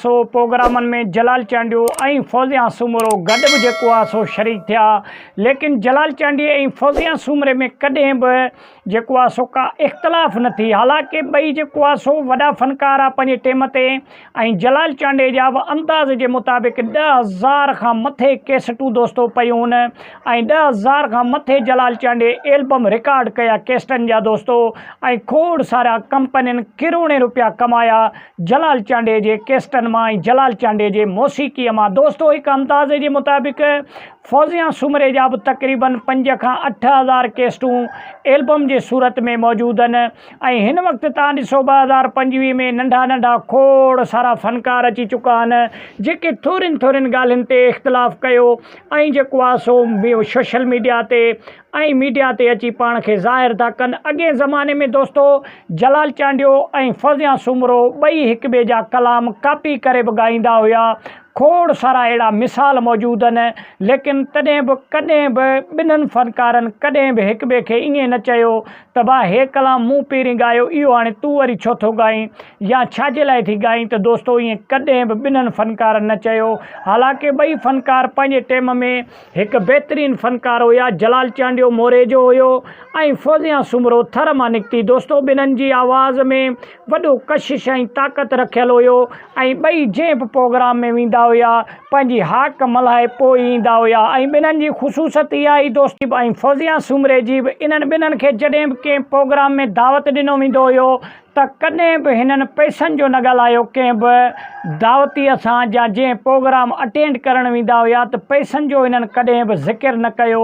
سو پروگرامن ۾ جلال چانڊيو ۽ فوزيان سومرو گڏ به جيڪو آ سو شريڪ ٿيا ليڪن جلال چانڊيي ۽ فوزيان سومري ۾ ڪڏهن به جيڪو آ سو ڪا اختلاف نه ٿي حالانڪه ٻئي جيڪو آ سو وڏا فنڪار آ پنهنجي ٽيم تي ۽ جلال چانڊيي جا به انداز جي مطابق 10,000 کان مٿي ڪيسٽون دوستو پيون هن ۽ 10,000 کان مٿي جلال چانڊيي ايلبم رڪارڊ ڪيا ڪيسٽن جا دوستو ۽ کوڙ سارا ڪمپنين ڪروڙين روپيا ڪمايا جلال چانڊيي جي ڪيسٽن مان ۽ جلال چانڊيي جي موسيقيء مان. دوستو هڪ اندازي جي مطابق فوزيان سومري جا به تقريبن پنج کان 8000 ڪيسٽون ايلبم جي صورت ۾ موجود آهن ۽ هن وقت تان ڏسو 2025 ۾ ننڍا ننڍا کوڙ سارا فنڪار اچي چڪا آهن جيڪي ٿورين ٿورين ڳالهين تي اختلاف ڪيو ۽ جيڪو آهي سو سوشل ميڊيا تي ۽ ميڊيا تي اچي پاڻ کي ظاهر ٿا ڪن. اڳئين زماني ۾ دوستو جلال چانڊيو ۽ فوزيان سومرو ٻئي هڪ ٻئي جا ڪلام ڪاپي ڪري به ڳائيندا هيا. کوڙ سارا اهڙا مثال موجود آهن. ليڪن تڏهن به ڪڏهن به ٻنهن فنڪارن ڪڏهن به هڪ ٻئي کي ائين نه چيو ته ڀا هي ڪلام مون پهرين ڳايو اهو هاڻي تون وري ڇو ٿو ڳائين يا ڇا جي لاء ٿي ڳائين ته دوستو ائين ڪڏهن به ٻنهن فنڪارن نه چيو. حالانڪه ٻئي فنڪار پنهنجي ٽيم ۾ هڪ بهترين فنڪار هيا جلال چانڊيو موري جو هيو ۽ فوزيان سومرو ٿر مان نڪتي دوستو ٻنهن جي آواز ۾ وڏو ڪشش ۽ طاقت رکيل هيو ۽ ٻئي جنهن به پوگرام ۾ ويندا هيا پنهنجي هاڪ ملهائي پوء ايندا هيا ۽ ٻنهن جي خصوصت اها هئي دوستي به ۽ فوزيان سومري جي به انهن ٻنهن کي جڏهن به ڪنهن پوگرام ۾ دعوت ڏنو ويندو هيو ته ڪڏهن به هنن پئسن جو نه ڳالهايو ڪنهن به دعوتيء سان يا جنهن پوگرام اٽينڊ ڪرڻ ويندا هيا ته پئسن جو هنن ڪڏهن به ذڪر نه ڪيو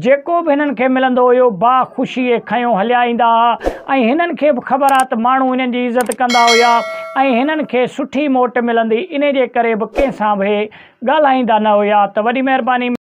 جيڪو به هنن کي ملندو هيو با خوشيء کنيو هليا ايندا ها ۽ هنن کي به خبر آ ته ماڻهو هنن جي عزت ڪندا هيا ۽ هنن کي سٺي موٽ ملندي انهي جي ڪري به ڪنهن سان به هي ڳالهائيندا نه هيا ته وڏي مهرباني.